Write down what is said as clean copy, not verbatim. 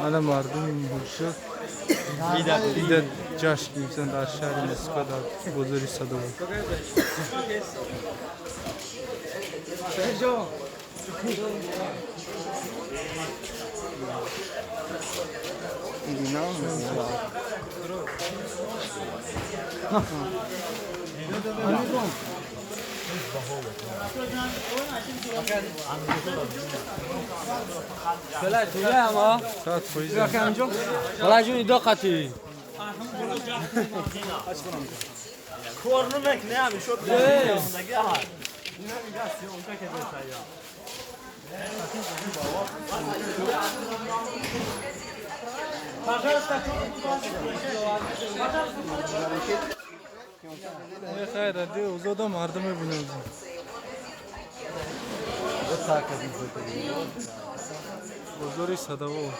Мана мардуми ҳушёр ида ҷашн гирифтан дар шаҳри Москва, дар бозори Садовой. 100%. Хайр, радио озода мардум мебинем. Бозори Садовой.